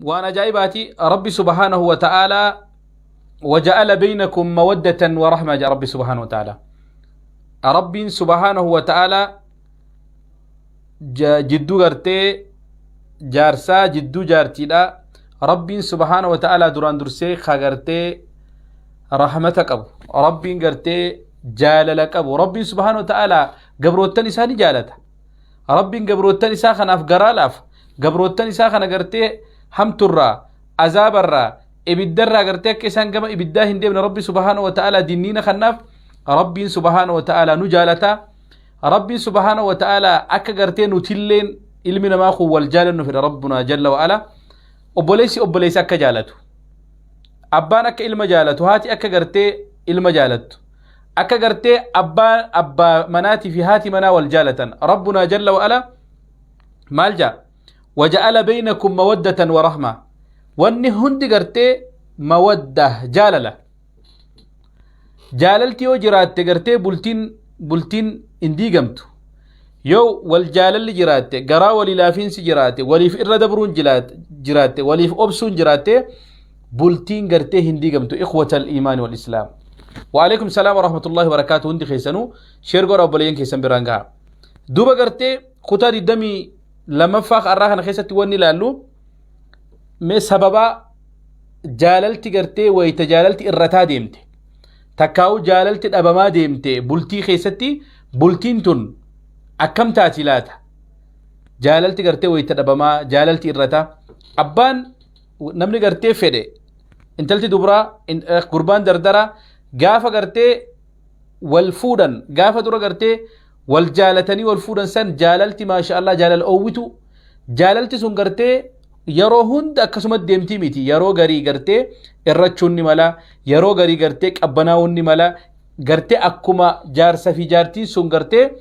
Waan ajaa'ibaati. Rabbi subhaanahu wa ta'aalaa waja'ala baynakum mawaddatan wa rahma jedha Rabbi subhaanahu wa ta'aalaa. Rabbiin subhaanahu wa ta'aalaa jidduu gartee jaarsaa, jidduu jaartiidha. Rabbiin subhaanahu wa ta'aalaa duraan dursee ka gartee rahmata qabu, Rabbiin gartee jaalala qabu. Rabbiin subhaanahu wa ta'aalaa gabroottan isaa ni jaalata. Rabbiin gabroottan isaa kanaaf garaa laafa. Gabroottan isaa kana gartee hamturraa, azaabarraa, ibiddarraa gartee akka isaan gama ibiddaa hin deemne Rabbi subhaanahu wa ta'aalaa dinniina kannaaf. Rabbiin subhaanahu wa ta'aalaa nu jaalata. Rabbiin subhaanahu wa ta'aalaa akka gartee nutilleen ilmi namaa kun wal jaalannu fedha. Rabbunaa jalla wa ala obboleessi obboleessa akka jaalatu, abbaan akka ilma jaalatu, haati akka gartee ilma jaalattu, akka gartee abbaa abbaa manaatii fi haati manaa wal jaalatan. Rabbunaa jalla wa ala maal jaa? Waja'ala baynakum mawaddatan wa rahma. Wanni hundi gartee mawadda, jaalala. Jaalalti yoo jiraatte gartee bultiin hin diigamtu. Yoo wal jaalalli jiraatte, garaa walii laafiinsi jiraate, waliif irra dabruun jiraatte, waliif obsuun jiraatte, bultiin gartee hin diigamtu. Ikhwata al-iimaani wal islaam, wa alaikum salaam wa rahmatullahi wa barakaatu. Hundi keessanuu share godha, obboleeyyan keessan biraan gaha. Duuba gartee kutaa 22ffaa har'aa kana keessatti wanni ilaallu mee sababaa jaalalti gartee wayita jaalalti irrataa deemte, takkaa'u jaalalti dhabamaa deemte bultii keessatti, bultiin tun akkam taati laata? Jaalalti gartee wayita dhabamaa, jaalalti irrataa, abbaan namni gartee fedhe, intalti dubraa, gurbaan dardaraa gaafa gartee wal fuudhan, gaafa dura gartee wal jaalatanii wal fuudhan san, jaalalti maasha Allah, jaalala oowwitu. Jaalalti sun gartee yeroo hunda akkasuma deemtii miti. Yeroo garii gartee irrachuun ni mala, yeroo garii gartee qabbanaa'uun ni mala. Gartee akkuma jaarsa fi jaartiin sun gartee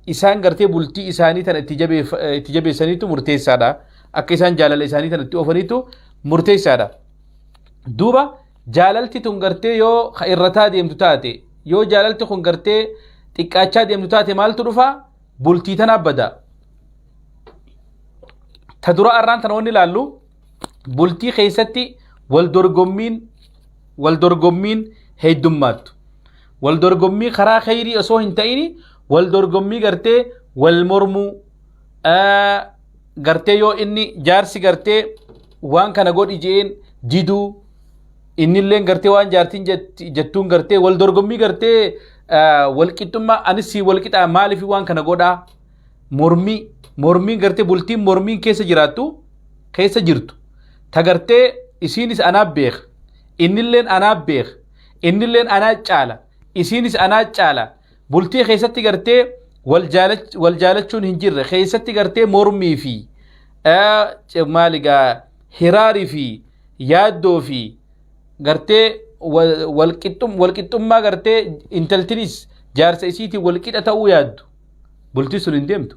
isaan gartee bultii isaanii tana itti jabeessaniitu murteessaadha. Akka isaan jaalala isaanii tana itti oofaniitu murteessaadha. Duuba jaalalti tun gartee yoo irrataa deemtu taate, yoo jaalalti kun gartee xiqqaachaa deemtu taate, maaltu dhufa? Bultii tana bada. Ta dura arraan tana wanni ilaallu bultii keessatti wal dorgommiin heddummaattu. Wal dorgommii karaa kheyrii osoo hin ta'ini, wal dorgommii gartee wal mormuu gartee yoo inni jaarsi gartee waan kana godhi jeen diduu, innilleen gartee waan jaartiin jettuun gartee wal dorgommii, gartee wal qixxummaa, anis si wal qixaa, maaliif waan kana godhaa, mormii. Mormiin gartee bultiin mormiin keessa jiraattu, keessa jirtu, ta gartee isiinis anaaf beeka, innilleen anaaf beeka, innilleen anaa caala, isiinis anaa caala, bultii keessatti gartee wal jaalachuun hin jirre, keessatti gartee mormii fi maaligaa hiraarii fi yaaddoo fi gartee walqixxummaa, gartee intaltinis jaarsa isiitiin walqixa ta'uu yaaddu, bultii sun hin deemtu.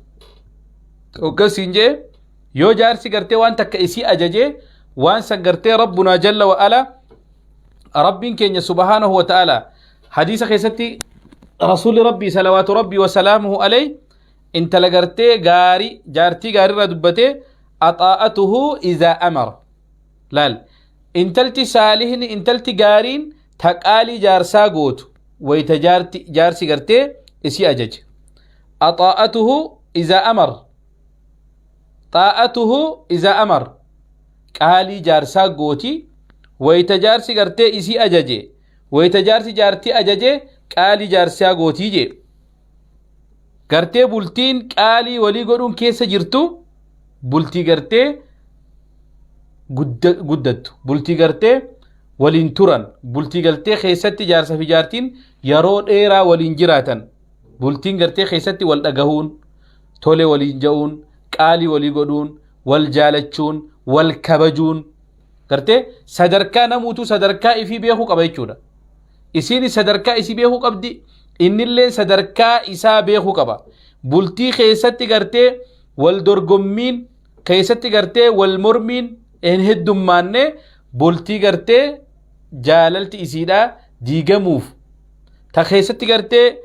Hoggas siin jee yoo jaarsi gartee waan takka isii ajajee, waan san gartee Rabbunaa jalla wa ala, Rabbiin keenya subhaanahu wa ta'ala, hadiisa keessatti Rasuulli Rabbii salawaatu Rabbii wa salaamuhu alayhi intala gartee gaarii, jaartii gaarii irraa dubbatee, axaa'atuhu izaa amara. Laal, intalti saalihni, intalti gaariin ta qaalii jaarsaa gootu wayta jaarti jaarsi gartee isii ajaje. Axaa'atuhu izaa amar, xaa'atuhu izaa amar, qaalii jaarsaa gooti wayta jaarsi gartee isii ajaje. Wayta jaarsi jaartii ajaje qaalii jaarsaa gootii jee. Gartee bultiin qaalii walii godhuun keessa jirtu bultii gartee guddattu, bultii gartee waliin turan, bultii gartee keessatti jaarsa fi jaartiin yeroo dheeraa waliin jiraatan, bultiin gartee keessatti wal dhagahuun, tole waliin ja'uun, qaalii walii godhuun, wal jaalachuun, wal kabajuun, gartee sadarkaa namuutu sadarkaa ifii beekuu qaba jechuudha. Isiin sadarkaa isii beekuu qabdi, innilleen sadarkaa isaa beekuu qaba. Bultii keessatti gartee wal dorgommiin, keessatti gartee wal mormiin hin heddummaanne, bultii gartee jaalalti isiidhaa diigamuuf. Ta keessatti gartee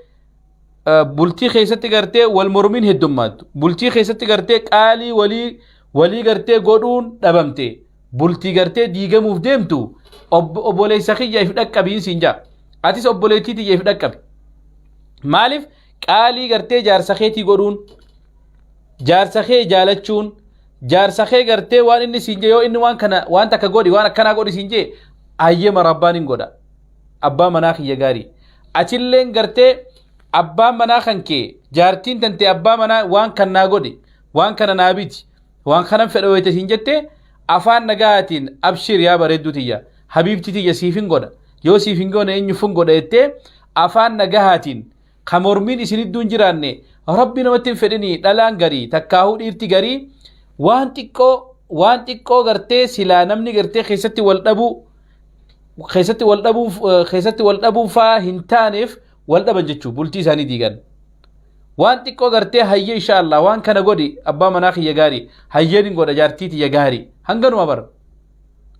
bultii keessatti gartee wal mormiin heddummaattu, bultii keessatti gartee qaalii walii Walii gartee godhuun dhabamte bultii gartee diigamuuf deemtu obboleessa kiyya if dhaqqabiin siin jaa. Atis obboleettii tiyya if dhaqqabi. Maaliif qaalii gartee jaarsa keetii godhuun, jaarsa kee jaalachuun, jaarsa kee gartee waan inni siin jee, yoo inni waan kana waan takka godhi, waan akkanaa godhi siin jee, hayyee marabbaan hin godha. Abbaa manaa kiyya gaarii. Atilleen gartee abbaan manaa kan kee, jaartiin tantee abbaa manaa waan kan naa godhi, waan kana naa biti, waan kanan fedha wayita siin jette, afaan nagaatiin abshir yaa bareedduu tiyya, habiibtii tiyya, siif hin godha, yoo siif hin goone eenyuuf hin godha jettee afaan nagahaatiin ka mormiin isin idduu hin jiraanne. Rabbi namatti hin fedhinii, dhalaan garii takkaahuu dhiirti garii waan xiqqoo gartee silaa namni gartee keessatti wal dhabuu keessatti wal dhabuun faa hin taaneef wal dhaban jechuu, bultii isaanii diigan. Waan xiqqoo gartee hayyee insha Allah waan kana godhi abbaa manaa kiyya gaarii, hayyeen hin godha jaartii tiyya gaarii, hanganuma bara.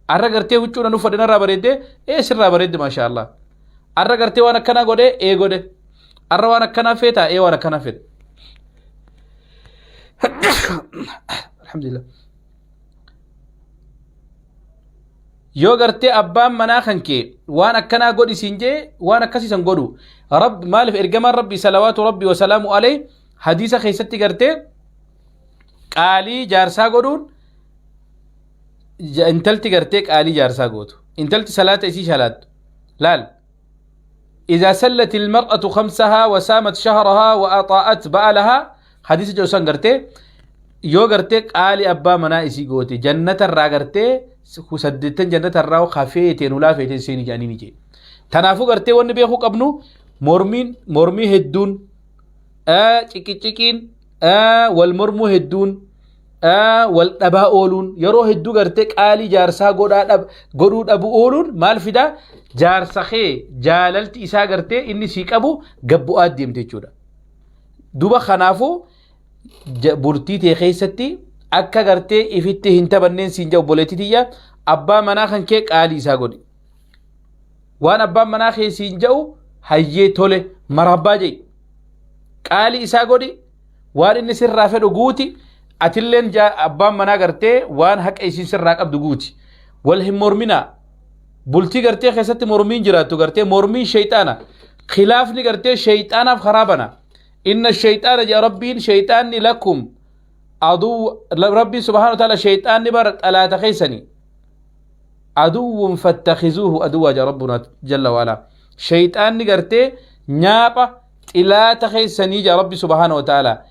Arra gartee huccuu nan uffadhe narraa bareeddee, ee sirraa bareedde, maasha Allah. Arra gartee waan akkanaa godhee, ee godhe. Arra waan akkanaa feetaa, ee waan akkanaa fedhe. Alhamdulillah. Yoo gartee abbaan manaa kan kee waan akkanaa godhi siin jee, waan akkasii san godhu. Rabbi maaliif ergamaan Rabbi salawaatu Rabbi wasalaamu alayhi hadiisa keessatti gartee qaalii jaarsaa godhuun, intalti gartee qaalii jaarsaa gootu, intalti salaata isii shalaattu laal, إذا سلت المرأة خمسها وسامت شهرها وأطاعت بعلها، حديث جو سان gartee yoo gartee qaalii abbaa manaa isii goote, jannata irraa gartee saddeettan jannata irraa kafeeteen hulaa feeteen seeni jedhanii ni jee. Tanaafuu gartee wanni beekuu qabnu, mormiin mormii hedduun, ciqiciqiin, wal mormuu hedduun, wal dhabaa ooluun, yeroo hedduu gartee qaalii jaarsaa godhuu dhabu ooluun maal fidaa? Jaarsa kee jaalalti isaa gartee inni sii qabu gabbu'aa deemte jechuudha. Duba kanaafuu bultii tee keessatti akka gartee ifitti hin taphanneen siin jedhu, obboleettii tiyya, abbaa manaa kan kee qaalii isaa godhi. Waan abbaan manaa kee siin jedhu hayyee, tole, marabbaa jedhi. Qaalii isaa godhi, waan inni sirraa fedhu guuti, atilleen abbaan manaa gartee waan haqa isiin sirraa qabdu guuti. Wal hin morminaa. Bultii gartee keessatti mormiin jiraattu gartee mormiin shayxaana. Khilaafni gartee shayxaanaaf karaa bana. Inna shayxaana jedha Rabbiin, shayxaanni lakum aduu, Rabbiin subhaanahu wa ta'ala shayxaanni bara xalaata keessanii. Aduwwun fattakhizuuhu aduwwaa jedha Rabbuna jalla wa ala. Shayxaanni gartee nyaapha xilaata keessanii jedha Rabbi subhaanahu wa ta'ala.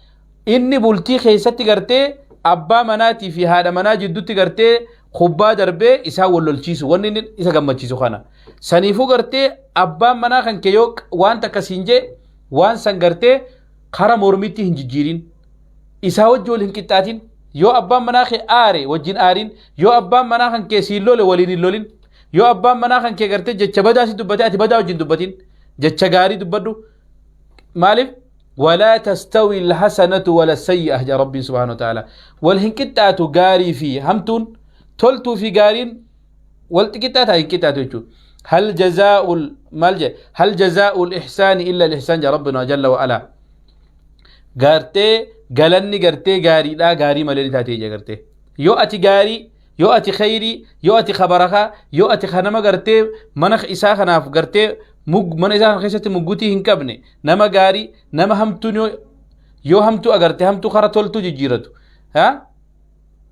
Inni bultii keessatti gartee abbaa manaatii fi haadha manaa jidduutti gartee kubbaa darbee isaan wal lolchiisu, wanni inni isa gammachiisu kana. Saniifuu gartee abbaan manaa kan kee yoo waan takka siin jee, waan san gartee kara mormitti hin jijjiirin. Isaa wajji wal hin qixxaatin. Yoo abbaan manaa kee aare wajjin aarin. Yoo abbaan manaa kan kee siin lole waliin hin lolin. Yoo abbaan manaa kan kee gartee jecha badaa si dubbate, ati badaa wajjin dubbatin. Jecha gaarii dubbadhu. Maaliif? Walaa tastawi alhasanatu wala sayyi'ah jedha Rabbiin subhaanahu wa ta'ala. Wal hin qixxaatu gaarii fi hamtuun, toltuu fi gaariin wal qixxaataa hin qixxaatu jechuudha. Hal jazaa'ul maal jedhe? Hal jazaa'ul ihsaani illa al-ihsaan jedha Rabbina jalla wa ala. Gartee galanni gartee gaariidhaa gaarii malee ni taatee jira gartee. Yoo ati gaarii, yoo ati khayrii, yoo ati kabarakaa, yoo ati kanama gartee mana isaa kanaaf gartee mana isaa kana keessatti muggutii hin qabne, nama gaarii, nama hamtuun yoo hamtuu agarte hamtuu kara toltuu jijjiiratu. Ha?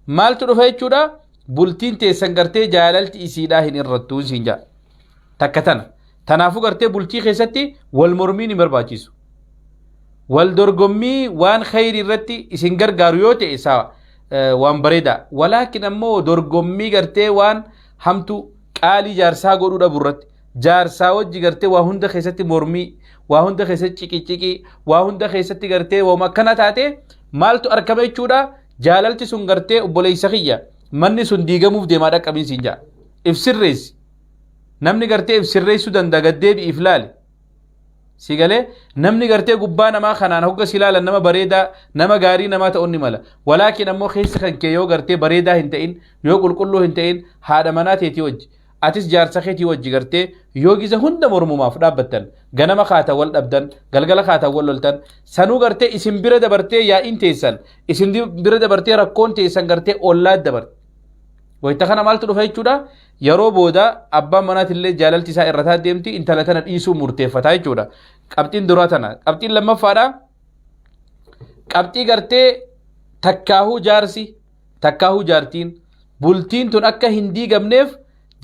Maaltu dhufa jechuudha? Bultiin teessan gartee jaalalti isiidhaa hin irrattuu siin jedha. Takka tana. Tanaafuu gartee bultii keessatti wal mormiin hin barbaachisu. Wal dorgommii waan khayrii irratti isin gargaaru yoo ta'e isaa waan bareedaa. Walaakin ammoo dorgommii gartee waan hamtuu qaalii jaarsaa godhuu dhabu irratti, jaarsaa wajji gartee waa hunda keessatti mormii, waa hunda keessatti ciqiciqii, waa hunda keessatti gartee waama akkana taate, maaltu argama jechuudha? Jaalalti sun gartee, obboleessa kiyya, manni sun diigamuuf deemaa, dhaqqabiin siin ja'a. If sirreessi. Namni gartee if sirreessuu danda'a, gaddeebi'iif laali. Si galee? Namni gartee gubbaa namaa kanaan hogga si ilaalan nama bareedaa, nama gaarii namaa ta'uun ni mala. Walaakin ammoo keessi kan kee yoo gartee bareedaa hin ta'in, yoo qulqulluu hin ta'in, haadha manaa teetii wajji, Atis jaarsa keetii wajji gartee yoo giza hunda mormumaaf dhaabbattan, ganama kaatan wal dhabdan, galgala kaatan wal loltan, sanuu gartee isin bira dabartee yaa'iin teessan, isin bira dabartee rakkoon teessan gartee ollaa dabarte. Wayita kana maaltu dhufa jechuudha? Yeroo booda abbaan manaatillee jaalalti isaa irrataa deemti, intala tana dhiisuu murteeffata jechuudha. Qabxiin duraa tana. Qabxiin lammaffaadha. Qabxii gartee takkaahuu jaarsi takkaahuu jaartiin bultiin tun akka hin diigamneef,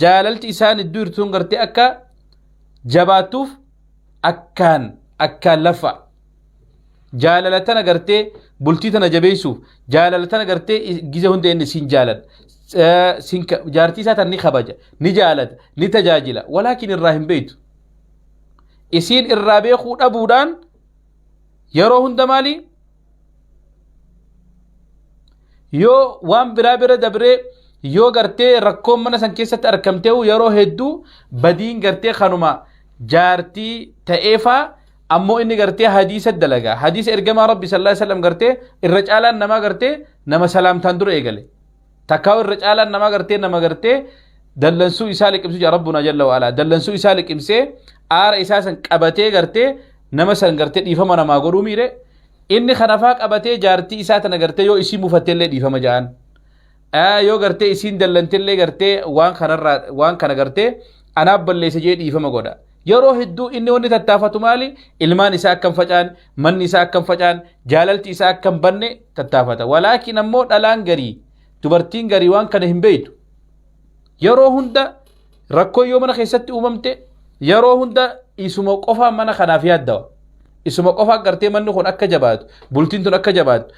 jaalalti isaan iddoo jirtuun gartee akka jabaattuuf akkaan akkaan lafa. Jaalala tana gartee bultii tana jabeessuuf, jaalala tana gartee gize hunda inni siin jaalata. Jaartii isaa tan ni kabaja, ni jaalata, ni tajaajila. Walaakin irraa hin beektu. Isiin irraa beekuu dhabuudhaan yeroo hunda maali? Yoo waan biraa bira dabree, yoo gartee rakkoon mana san keessatti argamteehu, yeroo hedduu badiin gartee kanuma jaartii ta'eefaa, ammoo inni gartee hadiisa dalaga. Hadiisa ergamaa Rabbi sallallahu alaihi wasallam gartee irra caalaan namaa gartee nama salaamtaan dura eegale. Takkaa irra caalaan namaa gartee nama gartee dallansuu isaa liqimsuu jaa Rabbuna jalla wa'ala. Dallansuu isaa liqimsee aara isaa san qabatee gartee nama san gartee dhiifama namaa godhuu miire. Inni kanafaa qabatee jaartii isaa tana gartee yoo isii mufatteellee dhiifama ja'an. Yoo gartee isiin dallantellee gartee waan kanarraa waan kana gartee anaaf balleesse jee dhiifama godha. Yeroo hedduu inni wanni tattaafatu maali? Ilmaan isaa akka hin facaan, manni isaa akka hin facaan, jaalalti isaa akka hin banne tattaafata. Walaakin ammoo dhalaan garii, dubartiin garii waan kana hin beektu. Yeroo hunda rakkoo yoo mana keessatti uumamte, yeroo hunda isuma qofaa mana kanaaf yaaddawa. Isuma qofaa gartee manni kun akka jabaatu, bultiin tun akka jabaatu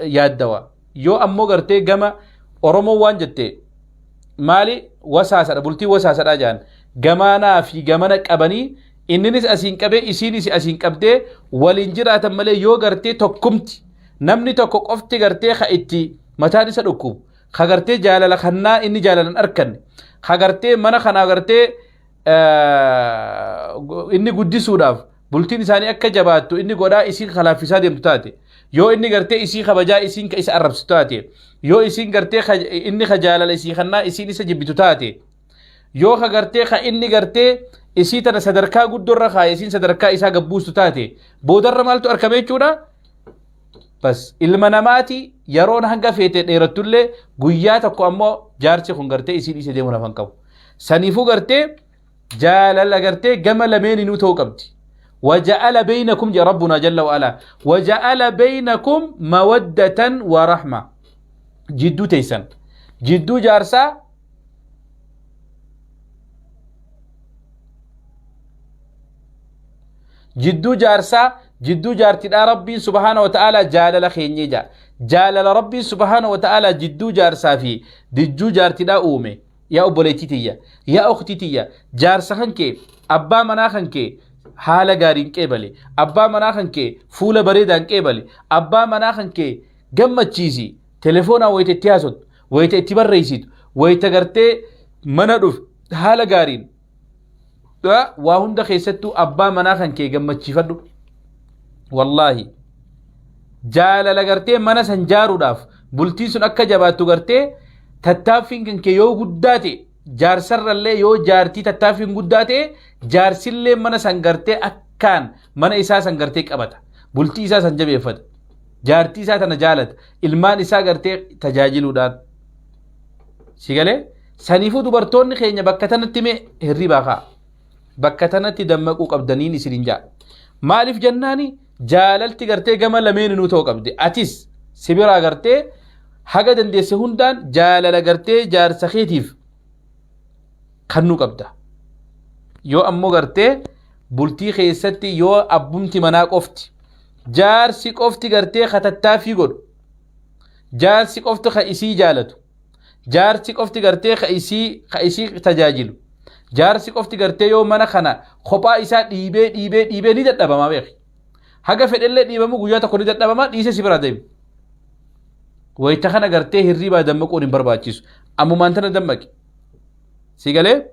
yaaddawa. Yoo ammoo gartee gama Oromoon waan jette maali, wasaasadha, bultii wasaasadha jedhan, gamaanaa fi gamana qabanii, inninis asiin qabee isiinis asiin qabdee waliin jiraatan malee, yoo gartee tokkumti namni tokko qofti gartee ka itti mataan isa dhukkubu, ka gartee jaalala kannaa inni jaalalan arkanne, ka gartee mana kanaa gartee inni guddisuudhaaf, bultiin isaanii akka jabaattu inni godhaa isiin kalaaffisaa deemtu taate, yoo inni gartee isii kabajaa isiin ka isa arrabsitu taate, yoo isiin gartee inni ka jaalala isii kannaa isiin isa jibbitu taate, yoo ka gartee ka inni gartee isii tana sadarkaa guddoorra kaaye isiin sadarkaa isaa gabbuustu taate, boodarra maaltu argame jechuudha? Bas, ilma namaati, yeroon hanga feete dheerattullee guyyaa tokko ammoo jaarsi kun gartee isii dhiisee deemuun hafan qabu. Saniifuu gartee jaalala gartee gama lameeninuu ta'uu qabdi. Waja'ala beeynakum jedha Rabbunaa jalla wa'alaa. Waja'ala beeynakum mawaddatan wa rahma. Jidduu teessan. Jidduu jaarsaa jidduu jaarsaa, jidduu jaartidhaa Rabbiin subhaana wa ta'aalaa jaalala keenyee jaa. Jaalala Rabbiin subhaana wa ta'aalaa jidduu jaarsaa fi dijjuu jaartidhaa uume. Yaa obboleettii tiyya, yaa ukhtii tiyya, jaarsa kan kee, abbaa manaa kan kee haala gaariin qeebale, abbaa manaa kan kee fuula bareedaan qeebale, abbaa manaa kan kee gammachiisi. Telefoonaan wayita itti haasottu, wayita itti barreessitu, wayita gartee mana dhufe haala gaariin, waa hunda keessattuu abbaa manaa kan kee gammachiifadhu. Wallaahi, jaalala gartee mana san jaaruudhaaf, bultiin sun akka jabaattu gartee tattaaffiin kan kee yoo guddaa ta'e, jaarsarrallee yoo jaartii tattaaffiin guddaa ta'e, jaarsillee mana san gartee akkaan mana isaa san gartee qabata, bultii isaa san jabeeffata, jaartii isaa tana jaalata, ilmaan isaa gartee tajaajiluudhaan si galee. Saniifuu dubartoonni keenya bakka tanatti mee hirribaa ka'a. Bakka tanatti dammaquu qabdaniin isinin ja'a. Maaliif jennaani, jaalalti gartee gama lameeninuu ta'uu qabdi. Atis si biraa gartee haga dandeesse hundaan jaalala gartee jaarsa keetiif kannuu qabda. Yoo ammoo gartee bultii keessatti yoo abbumti manaa qofti, jaarsi qofti gartee katattaaffii godhu, jaarsi qofti ka isii jaalatu, jaarsi qofti gartee ka isii tajaajilu, jaarsi qofti gartee yoo mana kana kophaa isaa dhiibee dhiibee dhiibee, ni dadhabamaa beeki. Haga fedhellee dhiibamu, guyyaa tokko ni dadhabamaa, dhiisee si biraa deema. Wayita kana gartee hirriibaa dammaquun hin barbaachisu. Ammumaan tana dammaqi. Si galee,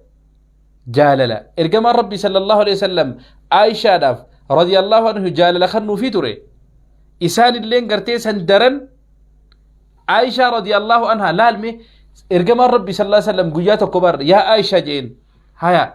jaalala ergamaan Rabbi sallallahu alaihi wasallam Aishaadhaaf radiyallahu anhu jaalala kennuufii ture. Isaan illeen gartee san daran Aishaa radiyallahu anha laalme. Ergamaan Rabbi sallallahu alaihi wasallam guyyaa tokko bar yaa Aisha jeen, haya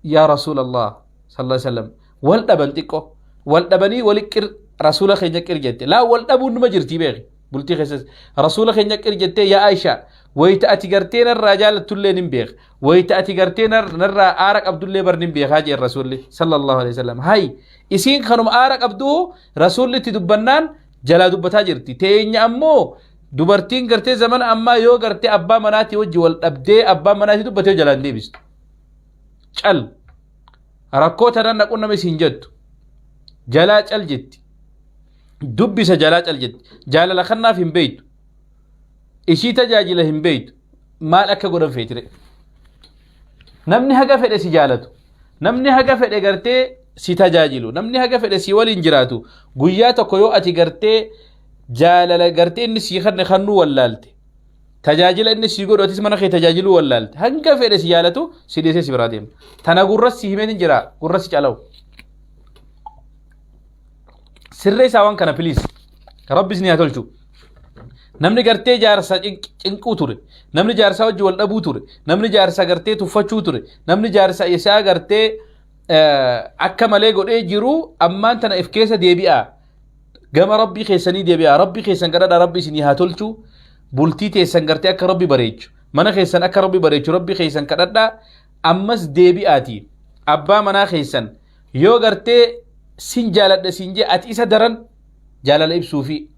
yaa Rasuulallah sallallahu alaihi wasallam. Wal dhaban, xiqqo wal dhabanii wali qir, Rasuula keenya qir jette. Laa, wal dhabuun numa jirtii beeki bultii keessas. Rasuula keenya qir jettee, yaa Aisha, wayita ati gartee narraa jaalattullee nin beeka, wayita ati gartee narraa aara qabdullee bar nin beekaa jeen. Rasuulli sallallahu alaihi wasallam, hay, isiin kanuma aara qabdu Rasuulli itti dubbannaan jalaa dubbataa jirti. Teenya ammoo dubartiin gartee zamana ammaa yoo gartee abbaa manaatii wajji wal dhabdee abbaa manaatii dubbatee jalaan deebistu, cal rakkoo tanaan naquu nama isiin jettu jalaa cal jetti, dubbisa jalaa cal jetti. Jaalala kannaaf hin beeytu, ishii tajaajila hin beeytu. Maal akka godhan feetire? Namni haga fedhe si jaalatu, namni haga fedhe gartee si tajaajilu, namni haga fedhe si waliin jiraatu, guyyaa tokko yoo ati gartee jaalala gartee inni sii kanne kannuu wallaalte, tajaajila inni sii godhu atis mana kee tajaajiluu wallaalte, hanga fedhe si jaalatu si dhiisee si biraa deema. Tana gurras si himeen jira, gurras si calawu sirree isaa waan kana. Please, Rabbis ni haa tolchu. Namni gartee jaarsa cinquu ture, namni jaarsaa wajji wal dhabuu ture, namni jaarsa gartee tuffachuu ture, namni jaarsa isaa gartee akka malee godhee jiru, ammaan tana if keessa deebi'a. Gama Rabbii keessanii deebi'a, Rabbii keessan kadhadha, Rabbi isinii haa tolchu. Bultii teessan gartee akka Rabbi bareechu, mana keessan akka Rabbi bareechu Rabbi keessan kadhadha. Ammas deebi'aati abbaa manaa keessan yoo gartee sin jaaladha sin jee, ati isa daran jaalala ibsuufi.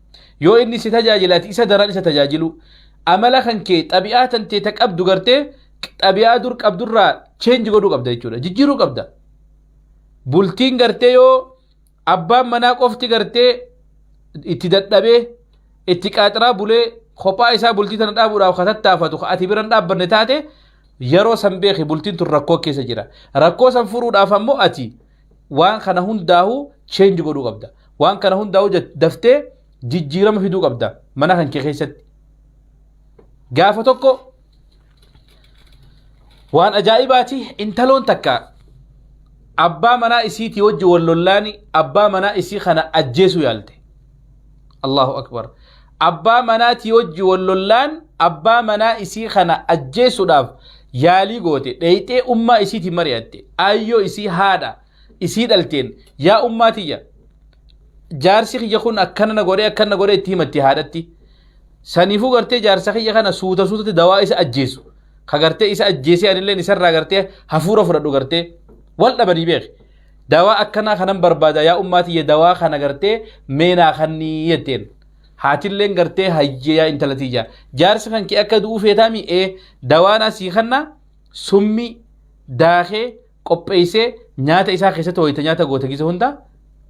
Yoo inni si tajaajila, ati isa daran isa tajaajilu. Amala kan kee, xabi'aa tan tee ta qabdu, gartee xabi'aa dur qabdurraa change godhuu qabda jechuudha, jijjiiruu qabda. Bultiin gartee yoo abbaan manaa qofti gartee itti dadhabee itti qaaxiraa bulee kophaa isaa bultii tana dhaabuudhaaf ka tattaafatu, ka ati biran dhaabbanne taate, yeroo san beeki bultiin tun rakkoo keessa jira. Rakkoo san furuudhaaf ammoo ati waan kana hundaahu change godhuu qabda. Waan kana hundaahu daftee jijjiirama fiduu qabda mana kan kee keessatti. Gaafa tokko waan ajaa'ibaati, intaloon takka abbaa manaa isiitii wajji wal lollaani abbaa manaa isii kana ajjeesuu yaalte. Allahu akbar! Abbaa manaatii wajji wal lollaan abbaa manaa isii kana ajjeesuudhaaf yaalii goote. Dheeyxee ummaa isiitiin mari'atte, aayyoo isii, haadha isii dhalteen. Yaa ummaa tiyya, jaarsi kiyya kun akkana na godhee, akkana na godhee itti himatti haadhatti. Saniifuu gartee jaarsa kiyya kana suuta suutatti dawaa isa ajjeesu ka gartee isa ajjeesee anilleen isarraa gartee hafuura fudhadhu, gartee wal dhabanii beeki, dawaa akkanaa kanan barbaada, yaa ummaa tiyya, dawaa kana gartee meenaa kannii jetteen. Haatilleen gartee, hayyee yaa intala tiyya, jaarsi kan kee akka du'uu feetaami? Ee, dawaan asii kanna summii daakee qopheessee nyaata isaa keessatti wayita nyaata goota gisa hunda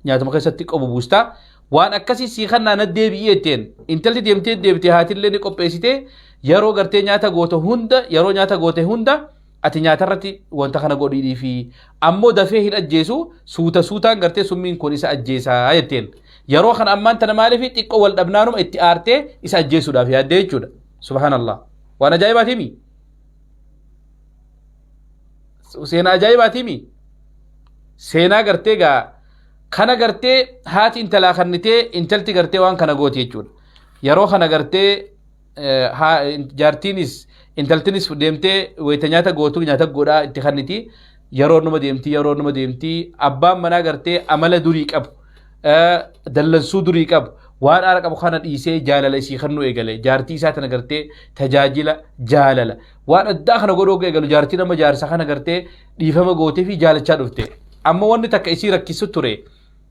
nyaatuma keessatti qobu buustaa, waan akkasii sii kannaa, na deebi'ii jetteen. Intalti deemtee deebite, haatillee ni qopheessitee. Yeroo gartee nyaata goote hunda, yeroo nyaata goote hunda ati nyaata irratti wanta kana godhiidhii fi ammoo dafee hin ajjeesu, suuta suutaan gartee summiin kun isa ajjeesaa jetteen. Yeroo kana ammaan tana maaliif xiqqoo wal dhabnaanuma itti aartee isa ajjeesuudhaaf yaaddee jechuudha. Subhaanallah, waan ajaa'ibaati mi? Seenaa ajaa'ibaati mi? Seenaa gartee gaa kana gartee haati intalaa kannitee intalti gartee waan kana gooti jechuudha. Yeroo kana gartee jaartiinis intaltinis deemtee wayita nyaata gootu nyaata godhaa itti kanniti. Yeroo numa deemti, yeroo numa deemti, abbaan manaa gartee amala durii qabu, dallansuu durii qabu, waan aara qabu kana dhiisee jaalala isii kennuu eegale. Jaartii isaa tana gartee tajaajila, jaalala waan addaa kana godhuu eegalu. Jaartii nama jaarsa kana gartee dhiifama gootee fi jaalachaa dhufte. Amma wanni takka isii rakkisu ture,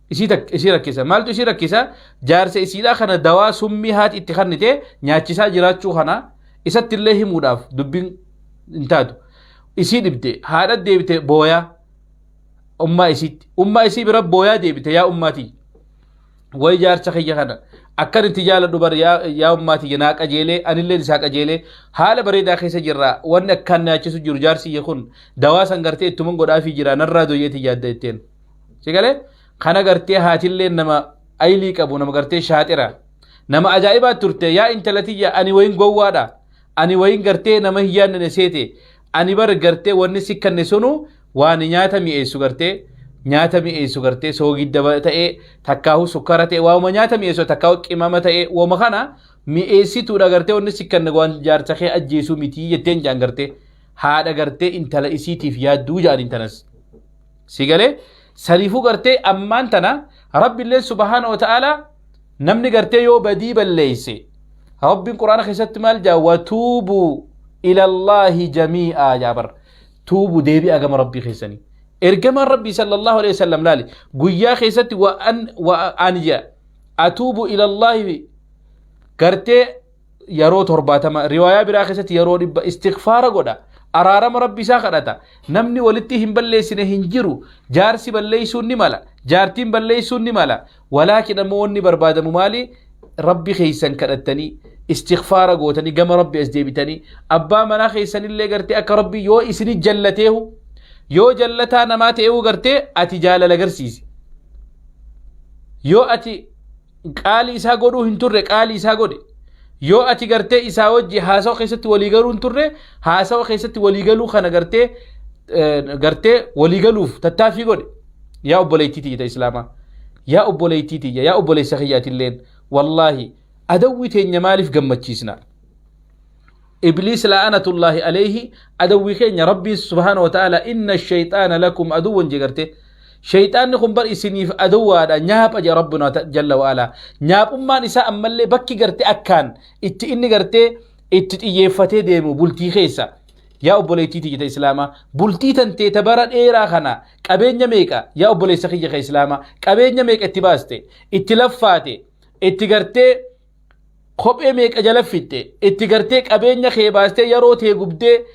isii takka isii rakkisa. Maaltu isii rakkisa? Jaarsa isiidhaa kana dawaa summii haati itti kennite nyaachisaa jiraachuu kana isatti illee himuudhaaf dubbiin hin taatu. Isii dhibde. Haadha deebite booyaa ummaa isiitti, ummaa isii bira booyaa deebite. Yaa ummaatii, way jaarsa kiyya kana akkan itti jaaladhu bar, yaa ummaatii, naa qajeelee, anilleen isaa qajeelee, haala bareedaa keessa jirra. Wanni akkaan nyaachisu jiru jaarsi kiyya kun dawaa san gartee ittuman godhaafii jira, narraa doyyeeti yaadda jetteen. Si galee? Kana gartee haatillee nama aylii qabu, nama gartee shaaxira, nama ajaa'ibaa turte. Yaa intala tiyya, ani wayin gowwaadha, ani wayin gartee nama hin yaadne seete. Ani bar gartee wanni si kanne sunu waan nyaata mi'eessu, gartee nyaata mi'eessu, gartee soogidda ta'ee takkaahu sukkara ta'e, waanuma nyaata mi'eessu takkaahu qimama ta'e, waanuma kana Mi'eessituudha gartee wanni si kanne waan jaarsa kee ajjeesuu mitii jetteen jaan gartee haadha gartee intala isiitiif yaadduu jaan intanas. Si galee saniifuu gartee ammaan tana Rabbiilleen subhaana wa ta'aalaa namni gartee yoo badii balleeyse Rabbiin quraana keessatti maal jaa? Watuubuu ilallaahi jamii'aa jaa bar. Tuubu, deebi'aa gama Rabbii keessanii. Ergamaan Rabbii sallallahu alaihi wasallam laali guyyaa keessatti wa an wa an jaa atuubu ilallaahi gartee yeroo 70, riwaayaa biraa keessatti yeroo 100 istighfaara godha, araarama Rabbi isaa kadhata. Namni walitti hin balleessine hin jiru. Jaarsi balleessuun ni mala, jaartiin balleessuun ni mala, walaakin ammoo wanni barbaadamu maali? Rabbi keessan kadhattanii, istighfaara gootanii, gama Rabbi as deebitanii, abbaa manaa keessanillee gartee akka Rabbi yoo isini jallateehu, yoo jallataa namaa ta'eehu, gartee ati jaalala agarsiisi. Yoo ati qaali isaa godhuu hin turre, qaali isaa godhe. Yoo ati gartee isaa wajji haasawa keessatti walii galuu hin turre, haasawa keessatti walii galuu kana gartee walii galuuf tattaaffii godhe. Yaa obboleettii tiyya ta islaamaa, yaa obboleettii tiyya, yaa obboleessa kiyyaatilleen, wallaahi adawwi teenya maaliif gammachiisna? Ibliis la'anatullaahi alayhi adawwi keenya. Rabbiin subhaana wa ta'ala inna shayxaana lakum aduwwan jee. Gartee shayxaanni kun bar isiniif adawwaadha, nyaapha jee Rabbuna jalla wa ala. Nyaaphummaan isaa ammallee bakki gartee akkaan itti inni gartee itti xiyyeeffatee deemu bultii keessa. Yaa obboleettii tiyya ta islaamaa, bultii tantee ta bara dheeraa kana qabeenya meeqa, yaa obboleessa kiyya ka islaamaa, qabeenya meeqa itti baaste, itti laffaate, itti gartee kophee meeqa jala fixxe, itti gartee qabeenya kee baastee, yeroo tee gubdee,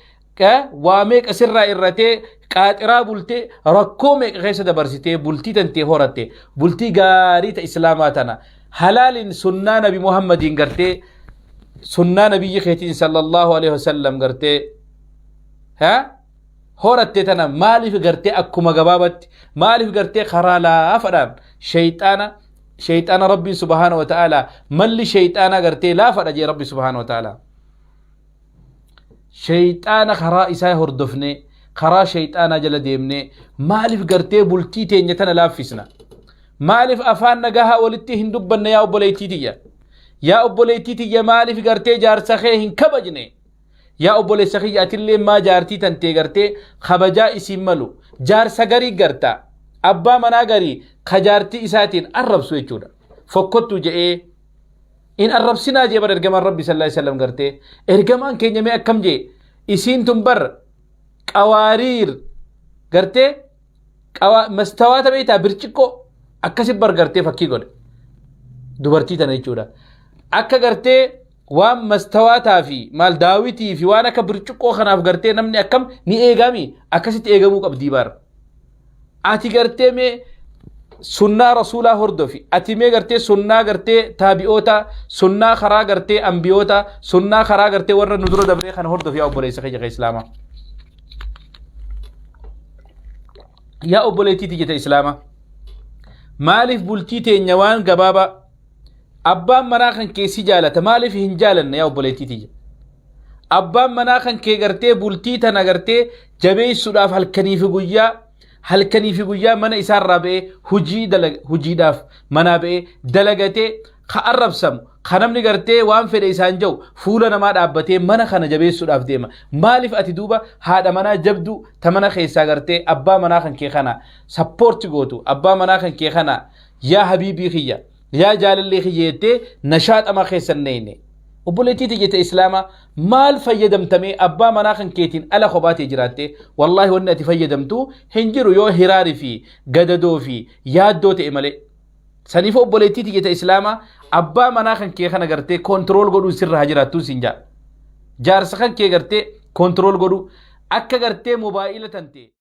waa meeqa sirraa irratee, qaaxiraa bultee, rakkoo meeqa keessa dabarsitee bultii tantee horatte, bultii gaarii ta islaamaa tana halaalin sunnaa nabi Muhammadiin gartee sunnaa nabiyyi keetiin sallallahu alaihi wasallam gartee ha horatte tana maaliif gartee akkuma gabaabatti, maaliif gartee karaa laafadhaan shayxaana Rabbiin subhaana wa ta'ala malli shayxaana gartee laafadha jee Rabbi subhaana wa ta'ala, shayxaana karaa isaa hordofne, karaa shayxaanaa jala deemne, maaliif gartee bultii teenya tana laaffisna? Maaliif afaan nagahaa walitti hin dubbanne? Yaa obboleettii tiyya, yaa obboleettii tiyya, maaliif gartee jaarsa kee hin kabajne? Yaa obboleessa kiyya, atillee maa jaartii tantee gartee kabajaa isiin malu? Jaarsa garii garta, abbaa manaa garii ka jaartii isaatiin arrabsu jechuudha. Fokkottu je'ee in arrabsinaa jee bar ergamaan Rabbi sallallahu alaihi wasallam. Gartee ergamaan keenya mee akkam jee? Isiin tun bar qawaariir gartee mastawaata beektaa, birciqqoo akkasi bar gartee fakkii godhe dubartii tana jechuudha. Akka gartee waan mastawaataa fi maal daawitii fi waan akka birciqqoo kanaaf gartee namni akkam ni eegami, akkasitti eegamuu qabdii bar. Ati gartee mee sunnaa rasuulaa hordofi. Ati mee gartee sunnaa gartee taabi'oota, sunnaa karaa gartee ambiyoota, sunnaa karaa gartee warra nu dura dabree kana hordofi. Yaa obboleessa kiyya ka islaamaa, yaa obboleettii tiyya ta islaamaa, maaliif bultii teenya waan gabaabaa? Abbaan manaa kan kee si jaalata, maaliif hin jaalanne? Yaa obboleettii tiyya, abbaan manaa kan kee gartee bultii tana gartee jabeessuudhaaf halkanii fi guyyaa, halkanii fi guyyaa mana isaarraa ba'ee hujii hojiidhaaf manaa ba'ee dalagatee, ka arrabsamu, ka namni gartee waan fedhe isaan jiru fuula namaa dhaabbatee mana kana jabeessuudhaaf deema. Maaliif ati duuba haadha manaa jabduu ta mana keessaa gartee abbaa manaa kan kee kana support gootu, abbaa manaa kan kee kana yaa habiibii kiyya, yaa jaalallee kiyya jettee nashaaxama keessan neeyne? Obboleettii tiyya islaamaa, maal fayyadamtamee abbaa manaa kan keetiin ala kophaatee jiraatte? Wallaahi wanni ati fayyadamtu hin jiru yoo hiraarii fi gadadoo fi yaaddoo ta'e malee. Saniif obboleettii tiyya islaamaa, abbaa manaa kan kee kana gartee control godhuu sirra haa jiraattuu siin jaa. Jaarsa kan kee gartee control godhuu akka gartee mobaayila tante.